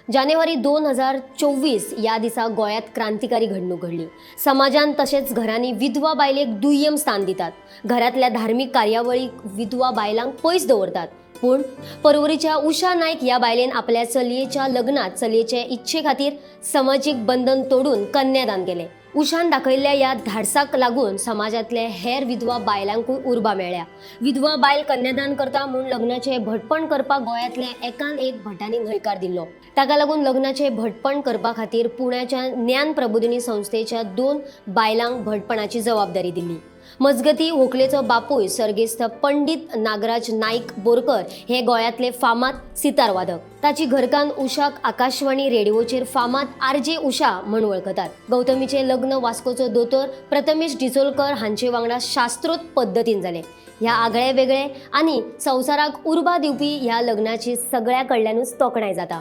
जानेवारी 2024 ह्या दिसा गोंयांत क्रांतिकारी घडणूक घडली. समाजान तशेंच घरांनी विधवा बायलेक दुय्यम स्थान दितात. घरांतल्या धार्मीक कार्यावळीक विधवा बायलांक पयस दवरतात. पूण परवरीच्या उषा नायक ह्या बायलेन आपल्या चलयेच्या लग्नात चलयेचे इच्छे खातीर समाजीक बंधन तोडून कन्यादान केलें. उषान दाखयल्ल्या ह्या धाडसाक लागून समाजांतले हेर विधवा बायलांकूय उर्बा मेळ्ळ्या. विधवा बायल कन्यादान करता म्हूण लग्नाचें भटपण करपाक गोंयांतल्या एकान एक भटांनी न्हयकार दिल्लो. ताका लागून लग्नाचें भटपण करपा खातीर पुण्याच्या ज्ञान प्रबोधिनी संस्थेच्या 2 बायलांक भटपणाची जबाबदारी दिल्ली. मजगती, व्हंकलेचो बापूय सर्गेस्त पंडित नागराज नाईक बोरकर हे गोंयांतले फामाद सितारवादक. ताची घरकान्न उषाक आकाशवाणी रेडिओचेर फामाद आर.जे. उषा म्हूण वळखतात. गौतमीचें लग्न वास्कोचो दोतोर प्रथमेश डिचोलकर हांचे वांगडा शास्त्रोक्त पद्दतीन जालें. ह्या आगळे वेगळे आनी संवसाराक उर्बा दिवपी ह्या लग्नाची सगळ्या कडल्यानूच तोखणाय जाता.